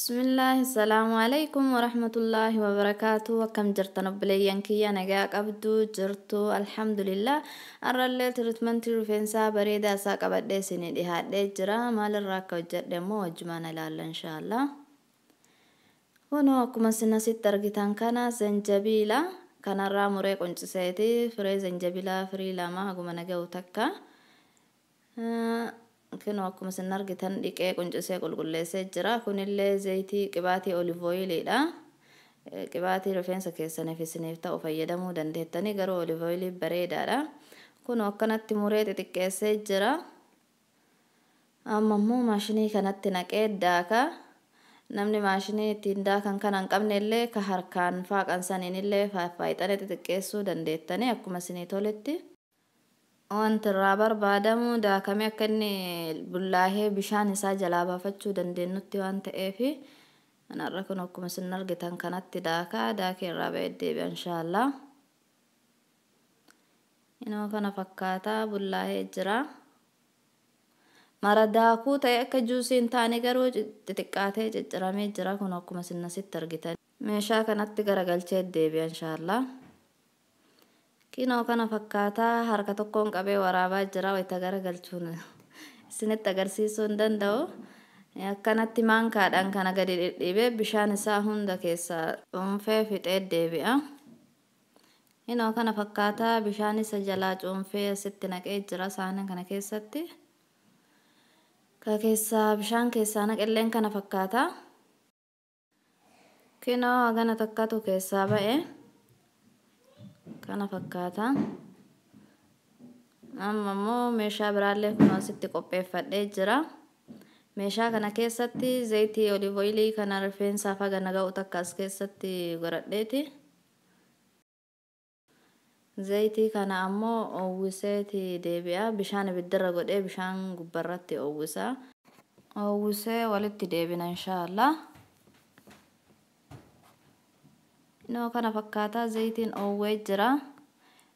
Bismillaahi salaamu alaikum warahmatullaahi wabarakaatu. Akkam jirtan obboleeyyan kiyya? Nagaa qabdu jirtu? Alhamdulillah. Har'allee treatmentii rifeensaa bareedaa isaa qabadhee isinii dhihaadhee jira. Maalirraa akka hojjedhe immoo wajjumaan ilaalla, inshaallah. Kunoo akkuma isin asitti argitan kana zanjabiila kanarraa muree qunciseeti, firee zanjabilaa firii 2 haguma naga'u takka. Kunoo akkuma isin argitan dhiqee quncisee qulqulleessee jira. Kunillee zayitii qibaatii olive oiliidha. Qibaatii rifeensa keessaniif isiniif ta'u fayyadamuu dandeettanii, garuu olive oilii bareedaadha. Kunoo akkanatti muree xixiqqeessee jira. Amma immoo maashinii kanatti naqee daaka. Namni maashinii ittiin daakan kana hin qabne illee ka harkaan faaqan saniin illee faaxanii xixiqqeessuu dandeettanii, akkuma isinii toletti. Wanti irraa barbaadamu daakamee akka inni bullaahee bishaan isaa jalaa baafachuu dandeenyutti waan ta'eef, kanarra kun akkuma isin argitan kanatti daakaa daakee irraa ba'ee deebi'a, inshaallah. Inoo kana fakkaataa bullaahee jira. Mara daakuu ta'e akka juusii hin taane, garuu xixiqqaatee cicciramee jira, kun akkuma isin asitti argitan. Meeshaa kanatti garagalchee deebi'a, inshaallah. Kinoo kana fakkaataa harka tokkoon qabee waraabaa jira, wayita garagalchuun isinitti agarsiisuu hin danda'u. Akkanatti maankaadhaan kana gadi dhidhiibee bishaan isaa hunda keessaa cuunfee fixee deebi'a. Kinoo kana fakkaataa bishaan isa jalaa cuunfee asitti naqee jira saana kana keessatti. Ka keessaa bishaan keessaa naqelleen kana fakkaata. Kinoo hagana takkatu keessaa ba'e. Kana fakkaata. Amma immoo meeshaa biraallee kun asitti qopheeffadhee jira. Meeshaa kana keessatti zayitii olive oilii kana rifeensaaf haga ga'u takka as keessatti godhadheeti. Zayitii kana ammoo oowwiseeti deebi'a. Bishaan ibiddarra godhee bishaan gubbarratti oowwisa. Oowwisee walitti deebina, inshaallah. Inoo kana fakkaataa zayitiin oowwee jira.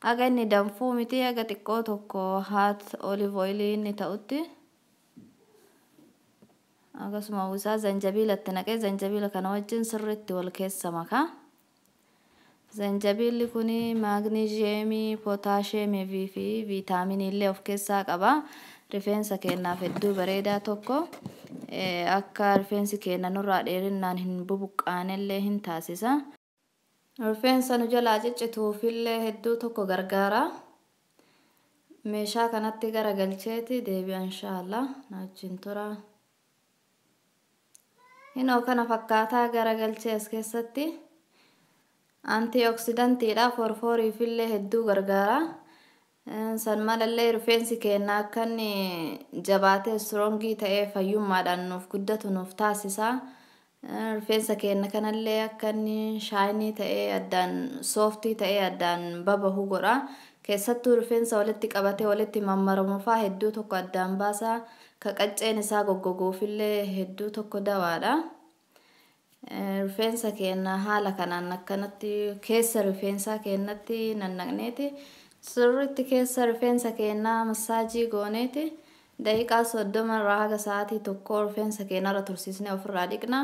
Haga inni danfuu miti, haga xiqqoo tokko hot olive oilii inni ta'utti. Akkasuma uwwisaa zanjabiila itti naqee zanjabiila kana wajjin sirriitti wal keessa maka. Zanjabiilli kun maagniziyeemii, pootaasheemii fi viitaaminii illee of keessaa qaba. Rifeensa keenyaaf hedduu bareedaa tokko. Akka rifeensi keenya nurraa dheerinnaan hin bubuqqaanellee hin taasisa. Rifeensa nu jalaa ciccituufillee hedduu tokko gargaara. Meeshaa kanatti garagalcheeti deebi'a, inshaallah. Na wajjin tura. Inoo kana fakkaataa garagalchee as keessatti. Antioksidantiidha, forfooriifillee hedduu gargaara. San malallee rifeensi keenya akka inni jabaatee strongii ta'ee fayyummaadhaan nuuf guddatu nuuf taasisa. Rifeensa keenya kanallee akka inni shiny ta'ee addaan softii ta'ee addaan babahu godha. Keessattuu rifeensa walitti qabatee walitti mammaramu fa'aa hedduu tokko addaan baasa. Ka qacceen isaa goggoguufillee hedduu tokko dawaadha. Rifeensa keenya haala kanaan akkanatti keessa rifeensaa keenyatti nannaqneeti. Sirriitti keessa rifeensa keenyaa massage gooneeti. Daqiiqaa 30 irraa haga sa'aatii 1 rifeensa keenyarra tursiisnee ofirraa dhiqna.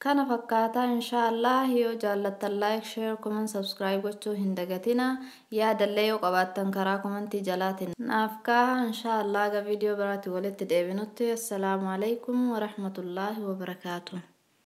Kana fakkaataa, inshaallah. Yoo jaallattan like, share, comment, subscribe gochuu hin dagatina. Yaadallee yoo qabaattan karaa commentii jalaatiin naaf kaa'aa, inshaallah. Haga viidiyoo biraatti walitti deebinutti, assalaamu alaikum warahmatullaahi wabarakaatu.